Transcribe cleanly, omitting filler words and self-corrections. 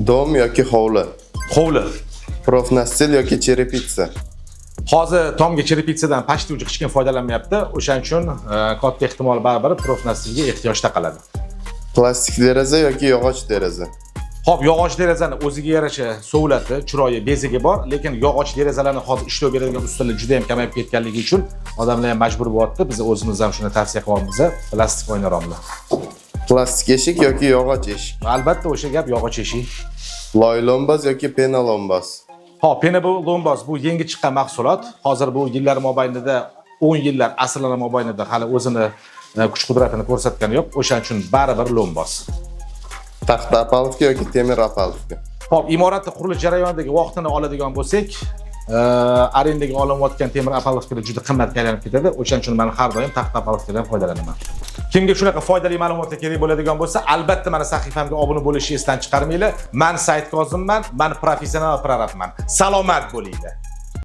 Dom yoki hovli? Hovli. Профнастил yoki черепица? Hozir tomga черепица dan почти уже hech kim foydalanmayapti. O'shaning uchun katta ehtimol baribir профнастил ga ehtiyoj taqaladi. Plastik deraza yoki yog'och deraza? Xo'p, yog'och derazani o'ziga yarasha sovlati, chiroyi, bezagi bor, lekin yog'och derazalarni hozir ishlov beradigan ustalar juda ham kamayib ketganligi uchun odamlar ham majbur bo'lyapti. Biz o'zimiz ham shuni tavsiya qilyapmiz. Plastik oyna romlar. Plastik eshik yoki yog'och eshik? Albatta, o'sha gap, yog'och eshik. Loy lombaz yoki пена lombaz? Xo'p, пена bu lombaz, bu yangi chiqqan mahsulot. Hozir bu yillar mobaynida, 10 yillar, asrlar mobaynida hali o'zini kuch-qudratini ko'rsatgani yo'q. O'shaning uchun baribir lombaz. Taxta опалубка yoki temir опалубка? Xo'p, imoratni qurilish jarayonidagi vaqtini oladigan bo'lsak, arendaga olinayotgan temir опалубка lar juda qimmatga aylanib ketadi. O'shaning uchun men har doim taxta опалубка dan foydalanaman. Kimga shunaqa foydali ma'lumotlar kerak bo'ladigan bo'lsa, albatta mani sahifamga obuna bo'lishni esdan chiqarmanglar. Man Said Kozimman, man professional prorabman. Salomat bo'linglar.